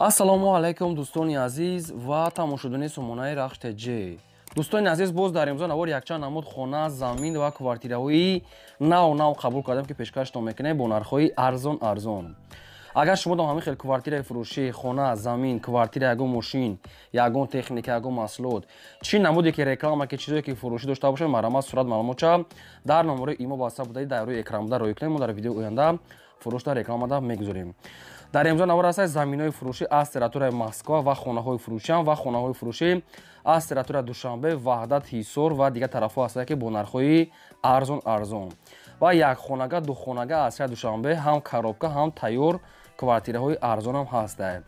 Ассалому алайкум, дӯстони азиз ва тамошобинони сомонаи Рахш ТЖ. Дӯстони азиз, боз дар имрӯза навор якчанд намуд хона, замин ва квартираҳои нав нав қабул кардем, ки пешкаштон мекунем бо нархҳои арзон арзон. Агар шумо дом ҳамин хел квартираи фурӯшӣ, хона, замин, квартира, ягон мошин, ягон техника, ягон маҳсулот, чӣ намуде ки реклама, ки чизое ки фурӯшӣ дошта бошед, марҳамат, сурат маълумотча дар номерои имо баста будаи дар рӯи экран буда рӯй кунед. Мо дар видеои оянда фурӯшда рекламада мегузорем. Дар имзо навор аст заминҳои фурӯшӣ аз территорияи Москва ва хонаҳои фурӯшиам ва хонаҳои фурӯшӣ аз территорияи Душанбе, Ваҳдат, Ҳисор ва дигар тарафҳо ҳастанд, ки бо нархҳои арзон арзон ва якхонага, духонага аз шаҳри Душанбе, ҳам коробка, ҳам тайёр квартираҳои арзонам ҳастанд.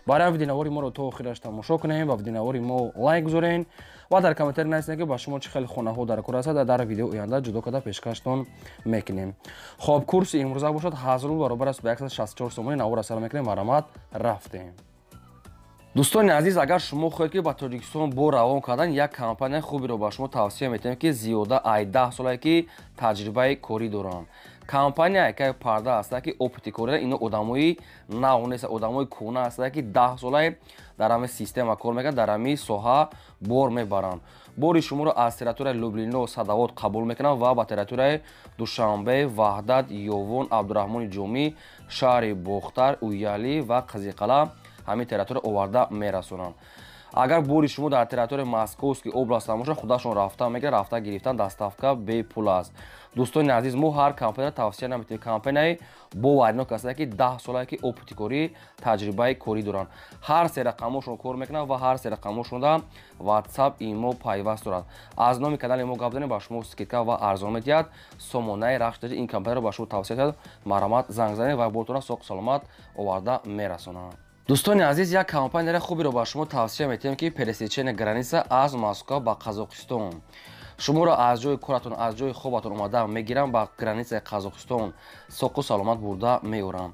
Барои видеонавори моро то охираш тамошо кунем ва видеонавори мо лайк гузорен ва дар комментарий нависед, ки ба шумо чӣ хеле хонаҳо дар кор ҳастад, дар видео оянда ҷудо карда пешкаштон мекунем. Хоб, курси имрӯза бошад 1000 рубл баробар аст ба 164 сомонӣ. Навора сар мекунем, марҳамат, рафтем. Дӯстони азиз, агар шумо хоҳед, ки ба Тоҷикистон бор равон кардан, як компанияи хуберо ба шумо тавсия метиҳем, ки зиёда ай 10 солае ки таҷрибаи корӣ доранд. Компания якай парда ҳаста, ки опыти корӣ. Ино одамои нав нест, одамои кӯҳна ҳаста, ки 10 солае дар ҳамин система кор мекунанд, дар ҳамин соҳа бор мебаранд. Бори шуморо аз территорияи Люблино, Садовод қабул мекунанд ва ба территорияи Душанбе, Ваҳдат, Ёвон, Абдураҳмони Ҷомӣ, шаҳри Бохтар, Уялӣ ва Қизиқала ҳамин территория оварда мерасонанд. Агар бори шумо дар территорияи Московский област бошад, худашон рафта мегиранд, рафта гирифтан, доставка бепул аст. Дӯстони азиз, мо ҳар компанияро тавсия наметиҳем. Компанияи боваринок ҳастанд, ки 10 солае ки опыти корӣ, таҷрибаи корӣ доранд. Ҳар се рақамошон кор мекунанд ва ҳар се рақамошонда WhatsApp, имо пайваст дорад. Аз номи канали мо гап занем, ба шумо скидка ва арзон медиҳад. Сомонаи Рахш ин компанияро ба шумо тавсия медиҳад. Марҳамат, занг занед ва бортонро соқу саломат оварда мерасонанд. Дӯстони азиз, як компанияро хуберо ба шумо тавсия метиҳем, ки пересечение граница аз Москва ба Қазоқистон. Шуморо аз ҷои коратон, аз ҷои хобатон омада мегирам, ба границаи Қазоқистон соқу саломат бурда меорам.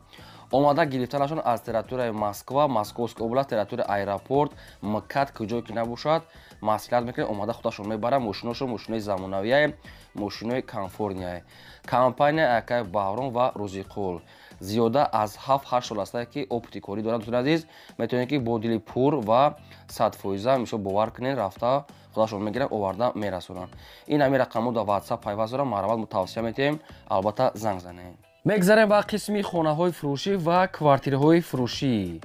Омада гирифтанашон аз территорияи Москва, Московская область, территорияи аэропорт, МКАД, куҷое ки набошад, маслиҳат мекунед, омада худашон мебаранд. Мошиношон мошинои замонавие, мошинои комфортные. Компания акай Баҳром ва Рӯзиқул зиёда аз 7-8 сол аст, ки опыти корӣ дорад. Дӯстони азиз, метавонед, ки бо дили пур ва 100% мисол бовар кунед, рафта худашон мегиранд, оварда мерасонанд. Ин ҳамин рақамҳо дар WhatsApp пайваст дорам. Марҳамат, мо тавсия метиҳем, албатта занг занед. Мегзарем ба қисми хонаҳои фурӯшӣ ва квартираҳои фурӯшӣ.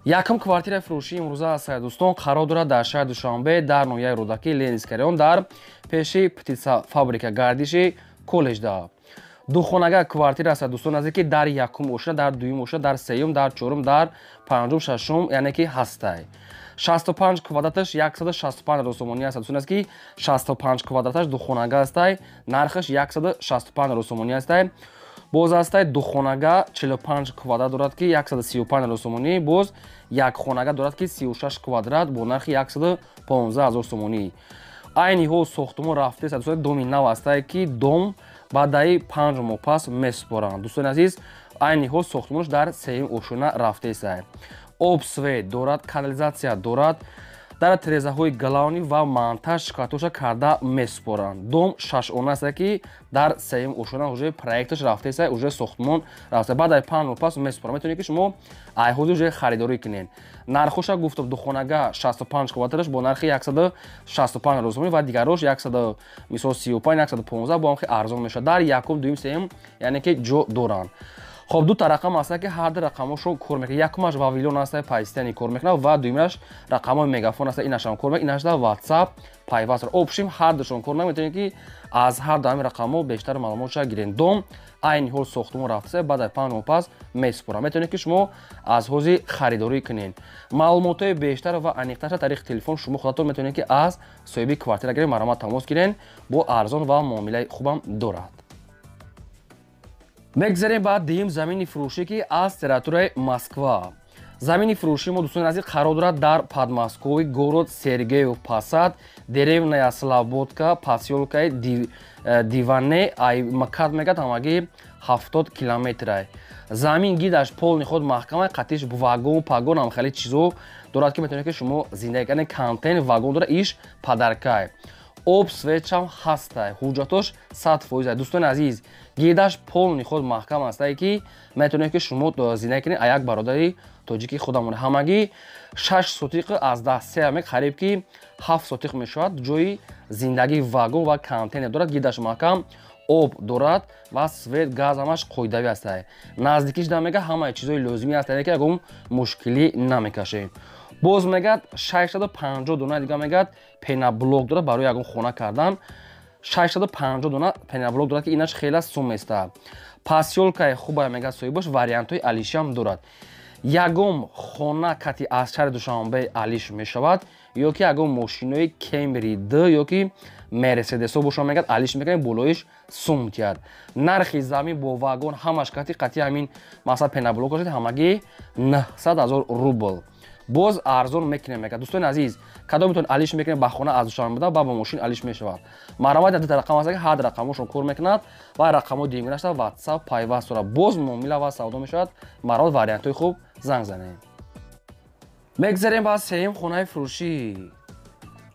Якум квартираи фурӯшӣ имрӯза аст, дӯстон, қарор дорад дар шаҳри Душанбе, дар ноҳияи Рӯдакӣ, Ленинский район, дар пеши птицефабрика, гардиши коллеҷда. Духонага квартира аст, дӯстон азиз, ки дар якум ошина, дар дуюм ошина, дар сеюм, дар чорум, дар панҷум, шашум, яъне ки ҳастай. 65 квадраташ 165 ҳазор сомонӣ аст. Дӯстон, аст ки 65 квадраташ духонага астай, нархаш 165 ҳазор сомонӣ астай. Боз астай духонага, 45 квадрат дорад, ки 135 ҳазор сомонӣ. Боз якхонага дорад, ки 36 квадрат бо нархи 115 ҳазор сомонӣ. Айни ҳол сохтумон рафтест, дӯстон, доми нав астае, ки дом баъдаи 5 моҳ пас месупоранд. Дӯстони азиз, айни ҳол сохтумонаш дар сеюм ошёна рафтеста. Об, свет дорад, канализатсия дорад, дар тирезаҳои главный ва монтаж шикоятоша карда месупоранд. Дом шашона аст, ки дар сеюм ошёна уже проекташ рафтеста, уже сохтмон рафта, баъд ай 5 моҳ пас месупоранд. Метавонед, ки шумо ай ҳозир уже харидорӣ кунед. Нархоша гуфтам: духонага 65 квадраташ бо нархи 165 ҳазор сомонӣ ва дигарош 100, мисол, 35, 115 бо ҳам арзон мешавад. Дар якум, дуюм, сеюм, яъне ки ҷо доранд. Хоб, дута рақам ҳаста, ки ҳар ду рақамҳошон кор мекунад. Якумаш Вавилон аста, постоянно кор мекунад, ва дуюмаш рақамҳои Мегафон аста, инашам кор мекунад, инашда WhatsApp пайваст. Общем, ҳар душон кор мекунад. Метавонед, ки аз ҳар ду ҳамин рақамҳо бештар маълумотша гиред. Дом айни ҳол сохтумон рафтаста, баъд аз 5 моҳ пас месупорам. Метавонед, ки шумо аз ҳозир харидорӣ кунед. Маълумотҳои бештар ва аниқтарша тариқи телефон шумо худатон метавонед, ки аз соҳиби квартира гиред. Марҳамат, тамос гиред, бо арзон ва муомилаи хубам дорад. Мегзарем ба дуюм замини фурӯшӣ, ки аз территорияи Москва. Замини фурӯши мо, дӯстони азиз, қарор дорад дар Подмосковье, город Сергиев Посад, деревня Слободка, посёлкаи Диване. Ай МКАД мегад, ҳамагӣ 70 километрай. Замин гидаш полный худ маҳкама, қатиш вагон пагон ҳам хеле чизо дорад, ки метавонед, ки шумо зиндагӣ кунед. Контейнер, вагон дорад, иш подаркай. Об, светшам ҳастай, ҳуҷҷатош 100%. Дӯстони азиз, гирдаш полный худ маҳкам ҳастае, ки метавонед, ки шумо зиндагӣ кунед. А як бародари тоҷики худамон. Ҳамагӣ 6 сотиқ аз 10 мег, қариб ки 7 сотиқ мешавад. Ҷои зиндагӣ, вагон ва контейнер дорад, гидаш маҳкам, об дорад ва свет, газ ҳамаш қоидавӣ аст. Наздикиш да мега ҳамаи чизои лозимӣ аст, ки ягон мушкилӣ намекашем. Боз мегӯяд 650 дона дига мегӯяд пеноблок дорад барои ягон хона кардан. 650 дона пеноблок дорад, ки инаш хела сум еста. Посёлкаи хубая мегӯяд соҳибош, вариантҳои алишиам дорад. Ягон хона кати аз шаҳри Душанбе алиш мешавад ё ки ягон мошинои Кемри д ё ки Мерседесо боша, мегӯяд, алиш мекунем, болоиш сум тиҳад. Нархи замин бо вагон ҳамаш кати қати ҳамин масалан пеноблок бошад, ҳамагӣ 900 ҳазор рубл. Боз арзон мекунем, мегӯяд. Дӯстони азиз, кадометон алиш мекунем ба хона аз Душанбе буда, ба мошин алиш мешавад. Марҳамат, ду рақам аст, ки ҳар рақамошон кор мекунад ва рақамҳои дуюминашта WhatsApp пайваст дорад. Боз муомила ва савдо мешавад. Марҳамат, вариантҳои хуб, занг занем. Мегзарем ба сеюм хонаи фурӯшӣ.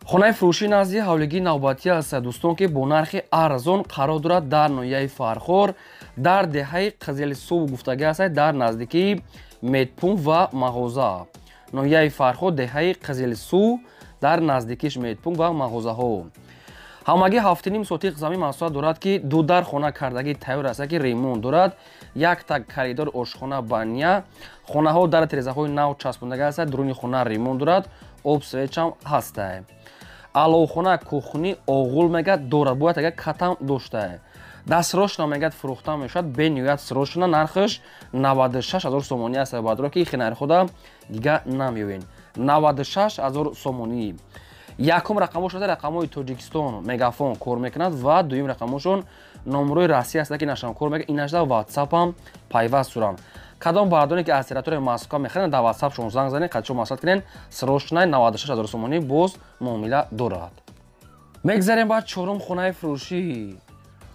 Хонаи фурӯшӣ назди ҳавлигии навбатӣ аст, дӯстон, ки бо нархи арзон қарор дорад дар ноҳияи Фархор, дар деҳаи Қизилсув гуфтагӣ аст, дар наздикии медпункт ва мағоза. Ноҳияи Фархор, деҳаи Қизилсув, дар наздикиш медпункт ва мағозаҳо. Ҳамагӣ 7,5 сотиқ замин масоҳат дорад, ки ду дар хона кардагӣ тайёр аст, ки ремонт дорад, якта коридор, ошхона, баня. Хонаҳо дар тирезаҳои нав часпондагӣ аст, дуруни хона ремонт дорад, об, светчам ҳаста. Аловхона, кухни, оғул мегӯяд дорад, бояд агар катам доштае. Дастрошна мегӯяд фурӯхта мешавад, бениҳоят срочно. Нархаш 96 ҳазор сомонӣ аст, бадро ки ихи нархода дига намеёбед. 96 ҳазор сомонӣ. Якум рақамошон рақамҳои Тоҷикистон, Мегафон кор мекунад ва дуюм рақамошон номерои Россия аст, ки нашам кор мекунад, инашда WhatsApp-ам пайваст сурам. Кадом бардоне ки аз территорияи Москва мехаранд, дар WhatsApp шон занг занед, қадшо маслиҳат кунед. Срочно 96 ҳазор сомонӣ, боз муомила дорад. Мегзарем ба чорум хонаи фурӯшӣ.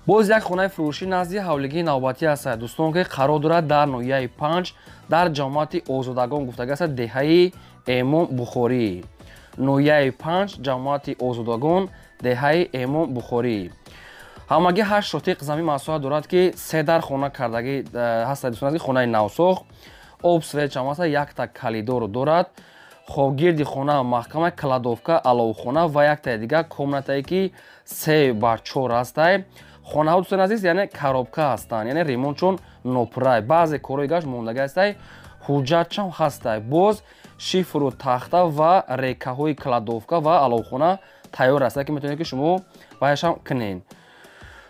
Боз як хонаи фурӯшӣ назди ҳавлигии навбатӣ аст, дӯстон, ки қарор дорад дар ноҳияи Панҷ, дар ҷамоати Озодагон гуфтагӣ аст, деҳаи Эмом Бухорӣ. Ноҳияи Панҷ, ҷамоати Озодагон, деҳаи Эмом Бухорӣ. Ҳамагӣ 8 сотиқ замин масоҳат дорад, ки се дар хона кардагӣ ҳаст, дӯстон, хонаи навсохт, об, светчам ҳаст, якта коридор дорад. Хоб, гирди хона маҳкама, кладовка, аловхона ва яктаи дига комнатае, ки 3 бар 4 ҳастай. Хонаҳо, дӯстони азиз, яъне коробка ҳастанд, яъне ремонтшон нопурай, баъзе корҳои гашт мондагӣ ҳастай, ҳуҷҷатчам ҳастай. Боз шифру тахта ва рекаҳои кладовка ва аловхона тайёр аст, ки метавонед, ки шумо баяшам кунед.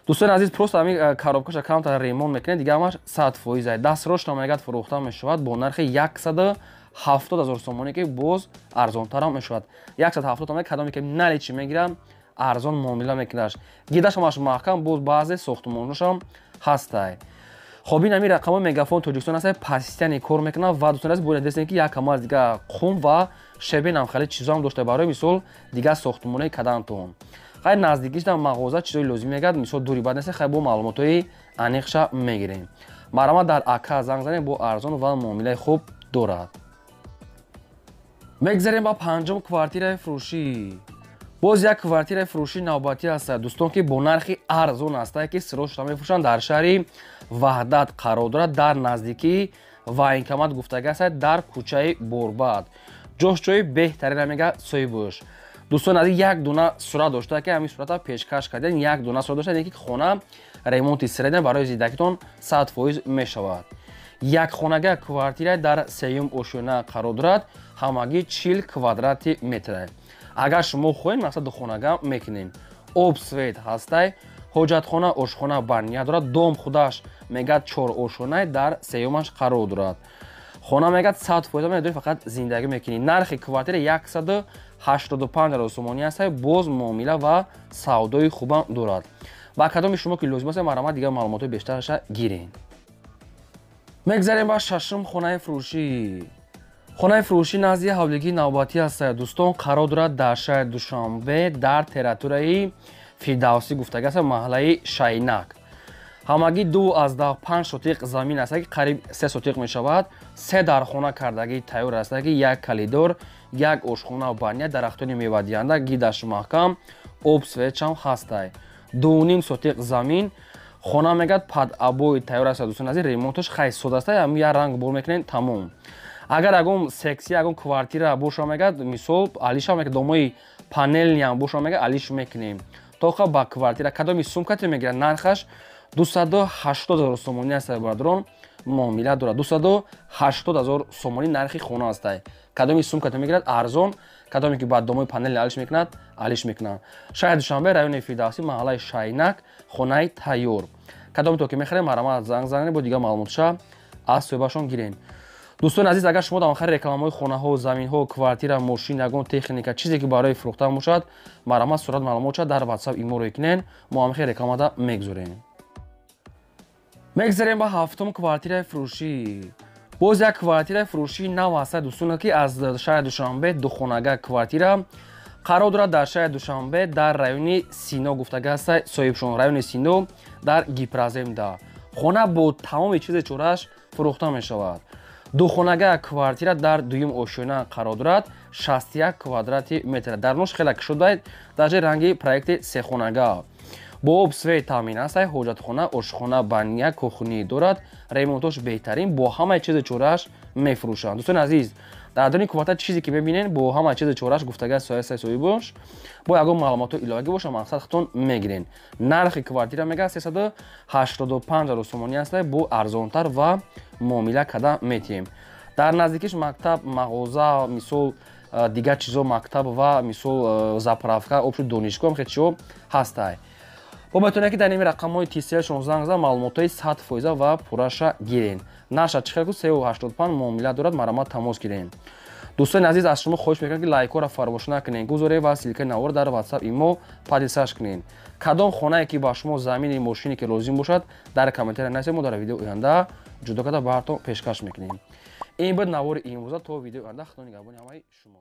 Дӯстони азиз, просто ҳамин коробкаша камтар ремонт мекунед, дига ҳамаш 100%. Дастрошна мегӯяд фурӯхта мешавад бо нархи 170 ҳазор сомонӣ, ки боз арзонтарам мешавад. 170 томон, кадоме ки наличи мегирам, арзон муомила мекунаш. Гидаш ҳамаш маҳкам, боз баъзе сохтмоношам ҳастай. Хоб, ин ҳамин рақамҳои Мегафон Тоҷикистон аст, пастяни кор мекунад. Ва дӯстони азиз, бояд дестем, ки як камаз дига қум ва шебен ҳам хеле чизоам дошта, барои мисол дигар сохтмонои кадантон. Хай, наздикиш дар мағоза чизои лозим мегардад, мисол дури бад нест. Хай, бо маълумотҳои аниқша мегирем. Марҳамат, дар ака занг занем, бо арзон ва муомилаи хуб дорад. Мегзарем ба панҷум квартираи фурӯшӣ. Боз як квартираи фурӯшӣ навбатӣ аст, дӯстон, ки бо нархи арзон аст, ки срочно мефурӯшанд. Дар шаҳри Ваҳдат қарор дорад, дар наздикии военкомат гуфтагӣ аст, дар кӯчаи Борбад. Ҷош ҷои беҳтарина мега соҳибош. Дӯстон азиз, як дона сурат дошта, ки ҳамин сурата пешкаш кардем, як дона сурат дошта, ки хона ремонти средня, барои зиндагитон 100% мешавад. Як хонага квартира дар сеюм ошёна қарор дорад, ҳамагӣ 40 квадрати метр. Агар шумо хоҳед, мақсад духонага мекунем. Об, свет ҳастай, ҳоҷатхона, ошхона, баня дорад. Дом худаш мегӯяд чор ошёнай, дар сеюмаш қарор дорад. Хона мегӯяд 100% медорӣ, фақат зиндагӣ мекунӣ. Нархи квартира 185 ҳазор сомонӣ аст, боз муомила ва савдои хубам дорад. Ба кадоми шумо ки лозим аст, марҳамат, дигар маълумотҳои бештараша гиред. Мегзарем ба шашум хонаи фурӯшӣ. Хонаи фурӯшӣ назди ҳавлигии навбатӣ аст, дӯстон, қарор дорад дар шаҳри Душанбе, дар территорияи Фирдавсӣ гуфтагӣ аст, маҳаллаи Шайнак. Ҳамагӣ 2,5 сотиқ замин аст, ки қариб 3 сотиқ мешавад. Се дархона кардагӣ тайёр аст, ки як коридор, як ошхона, баня, дарахтони мевадиҳанда, гидаш маҳкам, об, светчам ҳастай. 2,5 сотиқ замин. Хона мегӯяд под обои тайёр аст, дӯстон азиз, ремонташ хай сода аст, ҳам як ранг бор мекунем, тамом. Агар ягон секция, ягон квартира боша, мегад, мисол, алиша мекунем, домои панельный ам боша, мега, алиш мекунем. Тоқа ба квартира кадоми сумкате мегирад, нархаш 280 000 сомонӣ аст, бародарон, муомила дорад. 280 000 сомонӣ нархи хона аст. Кадоми сумкате мегирад, арзон, кадоме ки ба домои панели алиш мекунад, алиш мекунад. Шаҳри Душанбе, райони Фирдавсӣ, маҳаллаи Шайнак, хонаи тайёр. Кадоме то ки мехарем, марҳамат, занг занед, бо дигар маълумотша аз соҳибашон гирем. Дӯстони азиз, агар шумо дар охири рекламаҳои хонаҳо, заминҳо, квартира, мошин, ягон техника, чизе ки барои фурӯхтан бошад, марҳамат, сурат маълумотша дар WhatsApp имо рӯй кунен, мо ҳамхел рекламада мегузорем. Мегзарем ба ҳафтум квартираи фурӯшӣ. Боз як квартираи фурӯшии нав ҳаста, дӯстона, ки аз шаҳри Душанбе духонага квартира қарор дорад дар шаҳри Душанбе, дар райони Сино гуфтага ҳаста соҳибшон, райони Сино, дар Гипроземда. Хона бо тамоми чизи чорааш фурӯхта мешавад. Духонага квартира дар дуюм ошёна қарор дорад, 61 квадрати метр. Дарнош хеле кушода, даже ранги проекти сехонага. Бо об, свет таъмин аст, ҳоҷатхона, ошхона, баня, кухни дорад, ремонтош беҳтарин, бо ҳамаи чизи чорааш мефурӯшанд. Дӯстони азиз, дар даруни квартира чизе ки мебинед, бо ҳамаи чизи чорааш гуфтага соҳибош. Бо ягон маълумотҳо иловагӣ боша, мақсад худтон мегирен. Нархи квартира, мега, 385 000 сомонӣ аст, бо арзонтар ва муомила карда метиҳем. Дар наздикиш мактаб, мағоза, мисол, дигар чизо, мактаб ва, мисол, заправка, обшуд, донишгоҳ, хел чизо ҳастай. Бо метавонед, ки дар ин рақамҳои тисел занг зад, маълумотҳои 100% ва пурраша гирен. Нарша чӣ хел ку, 385, муомила дорад, марҳамат, тамос гирен. Дӯстони азиз, аз шумо хоҳиш мекунам, ки лайкҳоро фаромӯш накунед, гузоред ва ссылка и навор дар WhatsApp имо поделиться кунед. Кадом хонае ки ба шумо, замини, мошине ки лозим бошад, дар комментария нависед, мо дар видеои оянда ҷудо карда баҳартон пешкаш мекунем. Ин буд навори имрӯза. То видеои оянда, худо нигаҳбони ҳамаи шумо.